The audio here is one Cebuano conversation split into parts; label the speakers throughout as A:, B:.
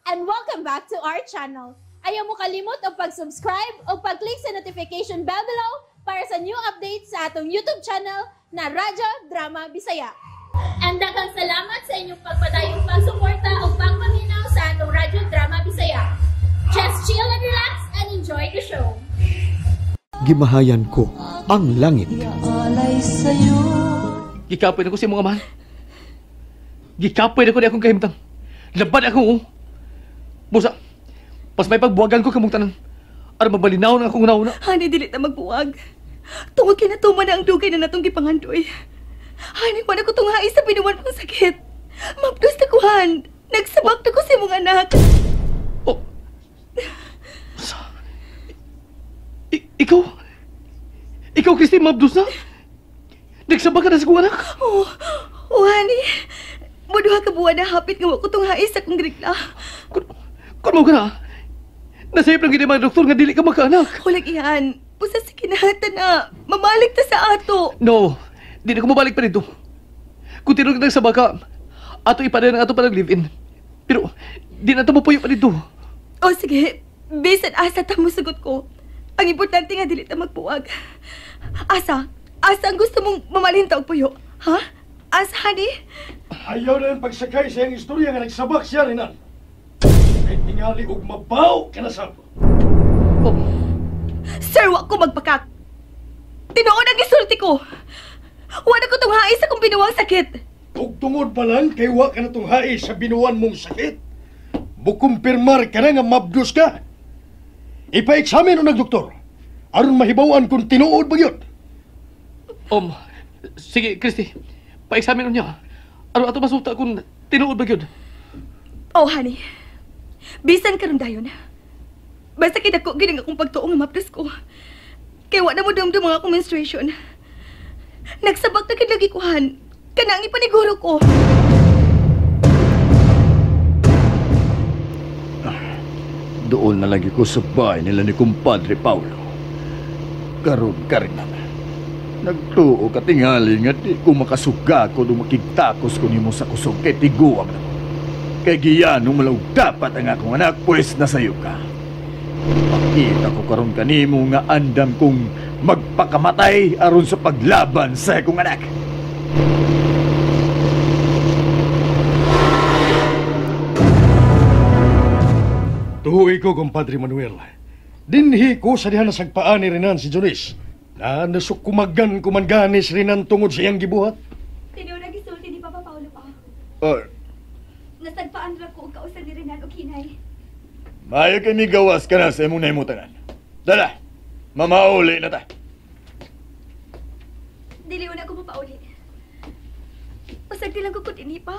A: And welcome back to our channel. Ayaw mo kalimot og pag-subscribe o pag-click sa notification bell below para sa new updates sa atong YouTube channel na Radyo Drama Bisaya. And daghang salamat sa inyong pagpadayong pagsuporta o pagpaminaw sa atong Radyo Drama Bisaya. Just chill and relax and enjoy the show.
B: Gimahayan ko ang langit.
C: Gikapoy na ko sa imong amahan. Gikapoy na ko ni akong kahimtang. Laban ako, oh. Busa, pas may pagbuwagan ko kamong tanan. Aron mabalinaw na akong nauna.
D: Hani, dili ta magbuwag. Tungod kay natuman na ang dugay na natong gipangandoy. Hani, wala ko tunghae sa binuwan mong sakit. Mapdos na ko, Han. Nagsabak na ko sa imong anak.
C: Oh. Ikaw? Ikaw, Christy, mabdos na? Nagsabak ka na sa kong anak?
D: Oh, oh, honey. Muduha ka buwan na hapit nga wa ko tunghae sa akong grigla.
C: Kun mo ka na, nasayop lang gini mga doktor nga dili ka makaanak.
D: Walang iyan. Pusa sa kinahatan na. Mamalik ta sa ato.
C: No, di na ko mabalik pa dito. Kung tinulog na sa baka, ato ipaday ng ato pa nag-live-in. Pero, di na ito mapuyo pa dito.
D: O sige, bisan asa ta mo sagot ko. Ang importante nga dili ta magbuwag. Asa? Asa ang gusto mong mamalhin ta og puyo? Ha? Asa, honey?
E: Ayaw na yung pagsakay sa iyang istorya nga nagsabak siya, Renan. Kay tingali og mabaw ka na sab.
C: Oh.
D: Sir, wa ko magpakak. Tinuod ang gisulti ko. Wa na ko tunghae sa kong binuwang sakit.
E: Ug tungod pa lang kay wa ka na tunghae sa binuwan mong sakit, mukumpirmar ka na nga mabdos ka. Ipa-examine o nagdoktor aron mahibaw-an kung tinuod ba yun.
C: Sige, Christy, pa-examine niya. Aron ato masuta kung tinuod ba yun.
D: Oh, honey. Bisan karon dayon. Basta kidako gid ang akong pagtuo nga mapdos ko. Kay wa na mo dumdum ang akong menstruation. Nagsabak na gid lagi ko, han. Kana ang ipaniguro ko.
E: Doon na lagi ko sa bahay nila ni Kumpadre Paulo. Karon ka rin naman. Nagtuo ka tingali nga di ko makasuga ko makigtakos ko nimo sa kusog kay tiguang na ko. Kay giyanong malaw dapat ang akong anak, pues nasayo ka. Pakita ko karon kanimo nga andam kong magpakamatay aron sa paglaban sa akong anak. Tuhoy ko, Kumpadre Manuel. Dinhi ko sa diha nasagpaan ni Renan si Jonis. Na nasukumagan kumanganis Renan tungod sa iyang gibuhat.
D: Tinuod ang gisulti ni Papa Paulo pa. Nasagpaan ra ko og kausan ni Renan og hinay.
E: Maayo kay migawas ka na sa imong nahimutangan. Dala, mamauli na ta.
D: Dili na ako mapauli. Pasagdi lang ko kung ini pa.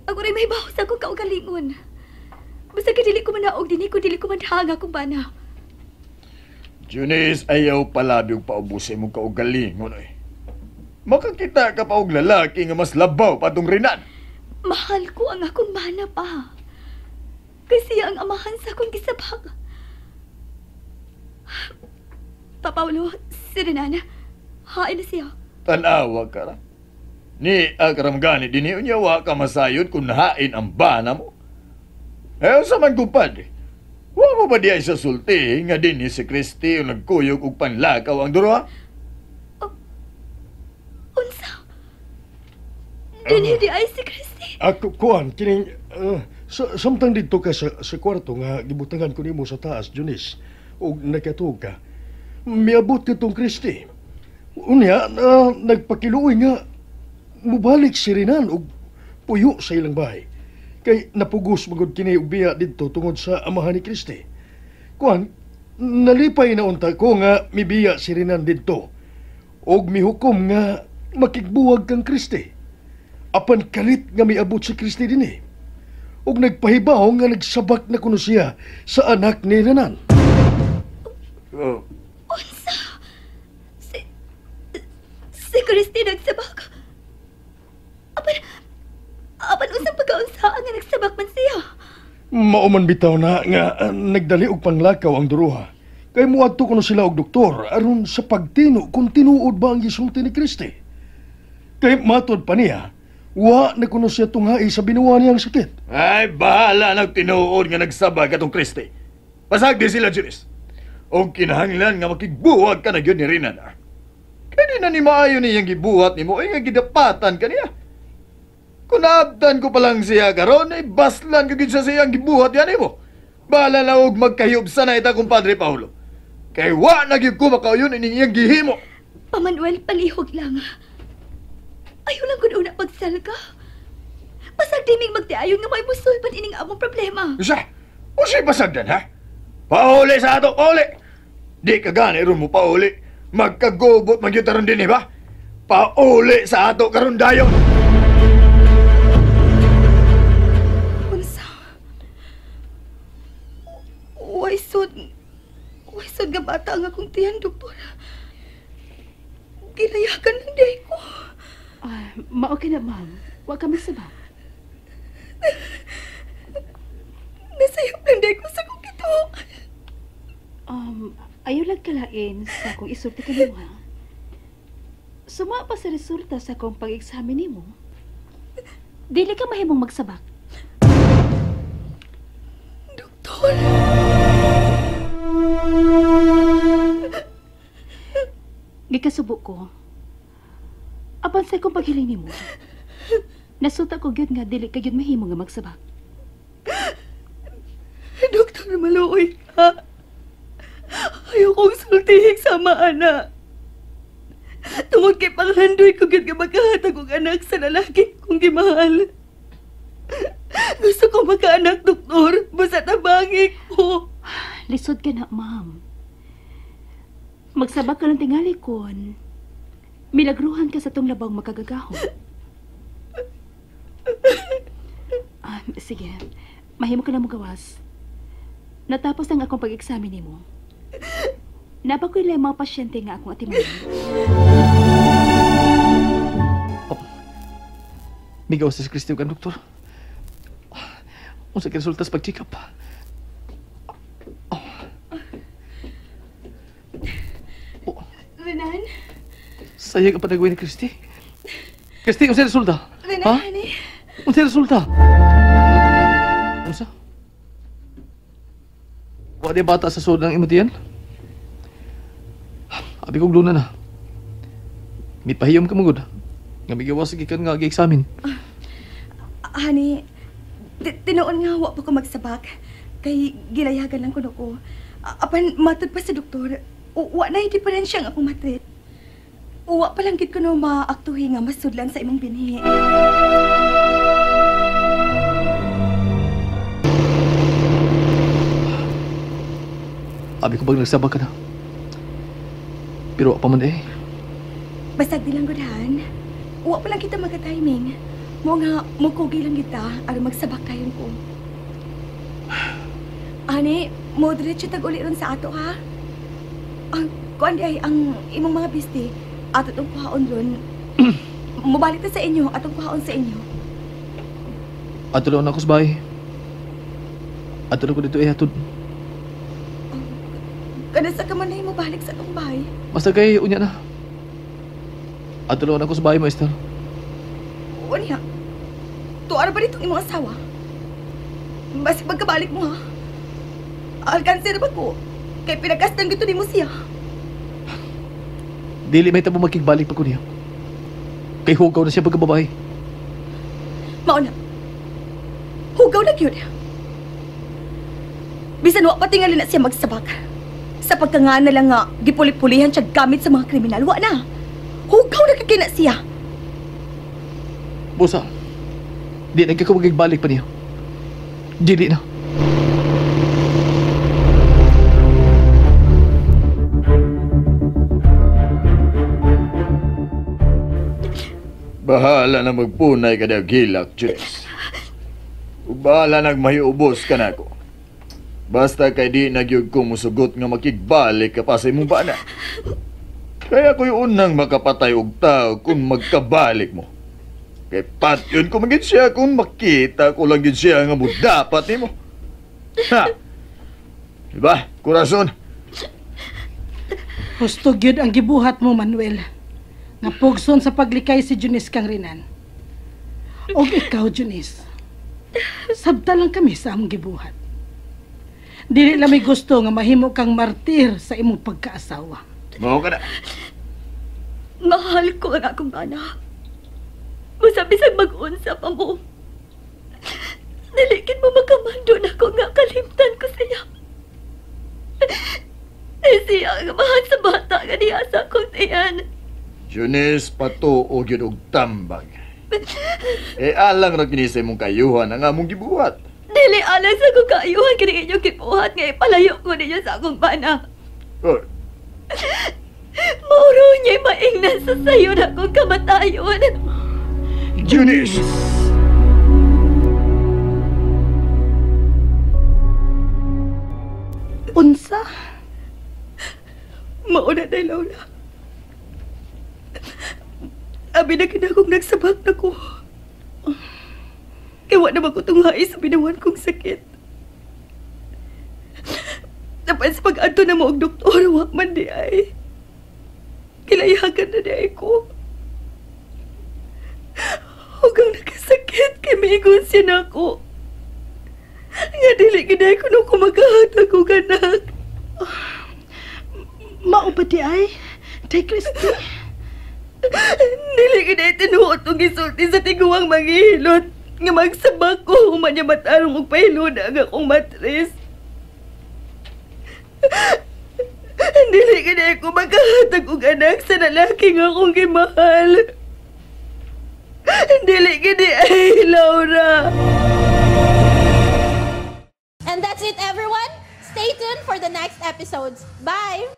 D: Ako rin may baho sa akong kaugalingon. Basta dili ko manaog dinhi kung dili ko manhang akong bana.
E: Junice, ayaw palabi og paubos sa imong kaugalingon oy. Makakita ka pa og lalaki nga mas labaw pa tong Renan.
D: Mahal ko ang akong bana pa. Kasi ang amahan sa akong gisabak. Pa Paulo, si Renan, hain na siya.
E: Tanawa ka ra. Ni akaram gani dinhi unya wa ka masayod kung nahain ang bana mo. Eh, sa man kumpadre, wa mo ba diay sa sulti nga dinhi si Christy ang nagkuyog og panlakaw ang duroha?
D: Oh, unsa? Dinhi di ay si Christy?
E: Ako, kuan, kining, samtang dito ka sa kwarto nga gibutangan ko nimo sa taas, Junice, og nakatuog ka, miabot nitong Christy. Unya, nagpakiluoy nga, mubalik si Renan og puyo sa ilang bahay. Kay napugos magod kini og biya didto tungod sa amahan ni Christy. Kuan, nalipay na unta ko nga mibiya si Renan didto og mihukom nga makigbuwag kang Christy. Apan kalit nga miabot si Christy dinhi. Og nagpahibaw nga nagsabak na kuno siya sa anak ni Renan.
D: Unsa? Si Christy nagsabak? Apan unsang pagkaunsaan nga nagsabak man siya?
E: Mao man bitaw na nga nagdali og panglakaw ang duruha. Kay moadto kuno sila og doktor aron sa pagtino kung tinuod ba ang gisulti ni Christy. Kay matod pa niya, Wa na kuno siya tunghai sa binuwa niyang sakit.
F: Ay, bahala nagtinuod nga nagsabag atong Christy. Pasag di sila, Junis. O kinahanglan nga makigbuwag ka na yun ni Renan, ah. Kaya di na ni maayo niyang gibuhat ni mo, ay nga gidapatan ka niya. Kung naabtan ko palang siya karon, ay baslan ko gid siya sa iyang gibuhat yan mo. Bahala na og magkahiyobsa na ita, kumpadre Paulo. Kay wa na gyud ko makauyon ining iyang gihimo.
D: Pa Manuel, palihog lang. Ayaw lang kun una pagsalga. Pasag diming magtiayon nga may musulban ining among problema.
F: Usa, usay pasagdan ha? Pauli sa ato, pauli. Di ka gani ron mo pauli. Magkagubot magyud taron din, ba? Pauli sa ato karon dayon.
D: Unsa? Way sud nga bata ang akong tiyan, doktor. Ginayakan ng day ko.
G: Maokay na, ma'am. Huwag kami sabak.
D: Nasayop ng day ko sa kong kito.
G: Ayaw lang kalain sa akong isulti ka nimo, ha? Suma pa sa resulta sa akong pag-examine nimo. Dili ka mahimong magsabak.
D: Doktor!
G: Gikasubo ko. Apan sa akong paghiling nimo, nasuta ko gyud nga dili ka gyud mahimo nga magsabak.
D: Doktor, maluoy ka. Ayaw kong sultihig sama, ana. Tungod kay panghandoy ko gyud nga magkahatag og anak sa lalaki kong gimahal. Gusto ko magkaanak, doktor. Basta tabangi ko.
G: Lisod ka na, ma'am. Magsabak ka ng tingali kon milagruhan ka sa tong labang makagagahom. Sige, mahimo ka na mo gawas. Natapos ang akong pag-examine nimo. Napakoy lang mga pasyente nga akong atiman.
C: Oh. Migawas sa Kristi kan, doktor. Unsa kay resulta sa pag-check up? Oh. Oh.
D: Renan?
C: Sayang ang panagawin ni Kristi. Kristi, unsa resulta?
D: Renan,
C: ha?
D: Honey?
C: Unsa resulta? Unsa? Wa di bata sa sud ng imong tiyan? Abi kong luna na. Mipahiyom ka magud. Nga migawas gikan nga gi-examine.
D: Honey, tinuon nga wa pa ko magsabak. Kay gilayagan lang kuno ko. Apan matud pa sa doktor, wa na diferensya ang akong matrit. Uwa pa lang gid ko no maaktuhi nga masudlan sa imong binhi.
C: Abi ko bang nagsabak ka na? Pero pa man eh.
D: Basag di lang gudhan. Uwa pa lang kita magka-timing. Mo nga mukugi lang kita aron magsabak kayon ko. Ani, mo diretso tag uli ron sa ato ha. Ang kuan di ay ang imong mga bisti ato tong kuhaon ron. Mobalik ta sa inyo, atong kuhaon sa inyo.
C: Ato lang ako sa bahay. Ato lang ko dito eh, atod.
D: Kada sa kamanay mo balik sa atong bahay.
C: Basta kay unya na. Ato lang ako sa bahay mo, Esther.
D: Unya. Tuara ba ditong imong asawa? Basig pagkabalik mo ha. Alkanser ba ko? Kay pinagkastan gito nimo siya.
C: Dili may tabo makigbalik pa ko niya. Kay hugaw na siya pagkababae.
D: Mauna. Hugaw na gyud. Bisan wa pa tingali na siya magsabak. Sa pagkangana na lang nga gipuli-pulihan siya gamit sa mga kriminal, wa na. Hugaw na kay na siya.
C: Busa, di na ko magigbalik pa niya. Dili na.
F: Bahala na magpunay ka daw gilak, Jess. Bahala nagmahiubos ka na ako. Basta kay di nagyug ko musugot nga makigbalik ka pa sa imong bana. Kaya ko'y unang makapatay og tao kung magkabalik mo. Kay patyon ko magid siya kung makita ko lang gid siya nga mudapat nimo. Ha? Diba? Kurason.
H: Husto gyud ang gibuhat mo, Manuel. Nga pugson sa paglikay si Junice kang Renan. Og ikaw, Janice. Sabta lang kami sa among gibuhat. Dili lang may gusto nga mahimo kang martir sa imong pagkaasawa.
F: Mao ka na.
D: Mahal ko ang akong bana. Busa bisag mag-unsa pa mo. Dili gid mo makamando na ko nga kalimtan ko siya. Eh, siya ang mahal sa bata nga niya sa akong tiyan.
F: Janice, patuo gyud og tambag. Eh, alang ra kini sa imong kayuhan ang among gibuhat.
D: Dili alang sa akong kaayuhan kini inyong gibuhat nga ipalayo ko ninyo sa akong bana.
F: Oh,
D: Mauro niya'y maingnan sa sayo na akong kamatayon.
F: Janice!
H: Unsa?
D: Mauna na, Lola. Abi na kinakong nagsabak na ko. Kaya wa naman ko tunghae sa binawan kong sakit. Dapat sa pag-adto na mo og doktor, wa man di ay. Kilayagan na di ay ko. Hugang nakasakit kay miingon siya na ako. Nga dili gid ay kuno ko magkahatag og anak.
H: Mao ba di ay? Day Christy?
D: Dili gid ay tinuod og gisulti sa tiguang manghihilot nga magsabak ko human niya matarong og pahilod ang akong matres. Dili gid ay ko magkahatag og anak sa lalaki nga akong gimahal. Dili gid ay, Laura.
A: And that's it, everyone. Stay tuned for the next episodes. Bye!